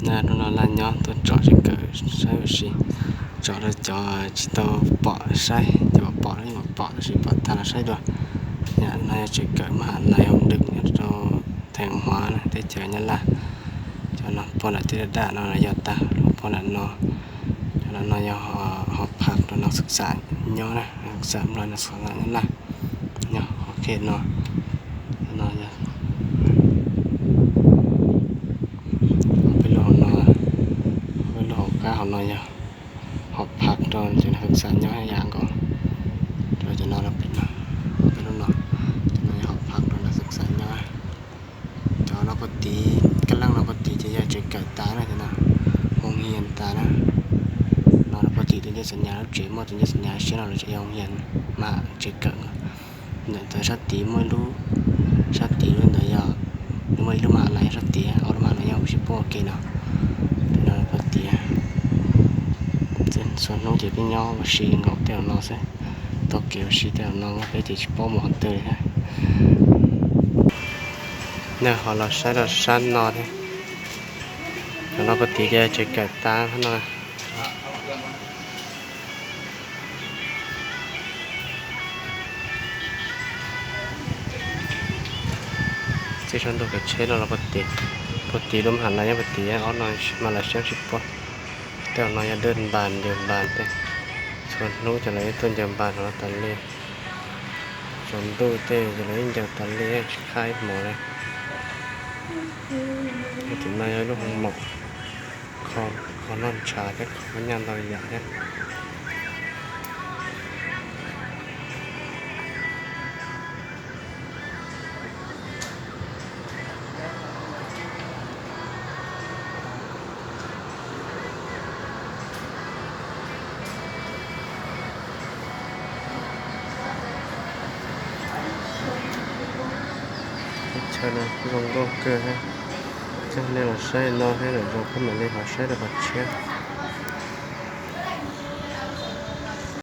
Hnub no Laj nyob tuaj tsom tsev kawm saib ua si, tsom rau cov tsis tau pom saib, cov pom pom los yeej pom pom tab sis pom tag los saib dua. Yam no yog tsev kawm maj has lais hauv dwm nyob rau Theej Huav na, teb chaws Nyab Laj. Cov no puag nram tej daj daj no yog tag, puag nram no, cov no yog hom phaj rau no xwm xam nyob na, xwm xam Nplog no xwm xam Nyab Laj nyob hauv qhia no. No yog peb lub hauv no, peb lub hauv qab hauv no yog hom phaj rau cov no xwm xam nyob yam nkaus rau cov no rau pem no, peb lub no, cov no yog hom phaj rau no xwm xam nyob. Cov no puag tid, kab leej no puag tid ces yog tsev kawm tas na, cov no hoo hias tas na. No rau puag tid tus ncej xas nyas lub tsev, muaj tus ncej xas nyas siab no lawv tseem yog hoo hias mas tsev kawm. Ntawm ntawd sab tid muaj ib lub, sab tid lub ntawd yog, nws muaj ib lub maj has lais nyob sab tid, ob lub maj has lais nyob sib puab ua ke no. Peb no puag tid, txhua hnub ces peb nyob ua si nkaus tej no xwb, taug kev ua si tej no, peb ces tsis paub mus qhov twg li thiab. Nej ho los saib rau sab no thiab. Cov no puag tid ces tsev kawm tas no. Txij sab ntug kev tsheb no los puag tid, puag tid lub maj has lais nyob puag tid, ob no maj has lais siab sib puab. Tej no yog dawj npas ncaws npas tej, txhua hnub ces lawv yeej tuaj ncaws npas no tas li. Tsaus ntuj tej ces lawv yeej ncaws tas li, tsis qab ib hmos li. Tim no yog ib lub hoo maum, kho noj ntshav thiab kho nyaj ntau yam thiab. Teb chaws no zoo nkauj kawg thiab. Coj nej los saib no thiab lwm zaus peb mam li ho saib rau qhov tshiab.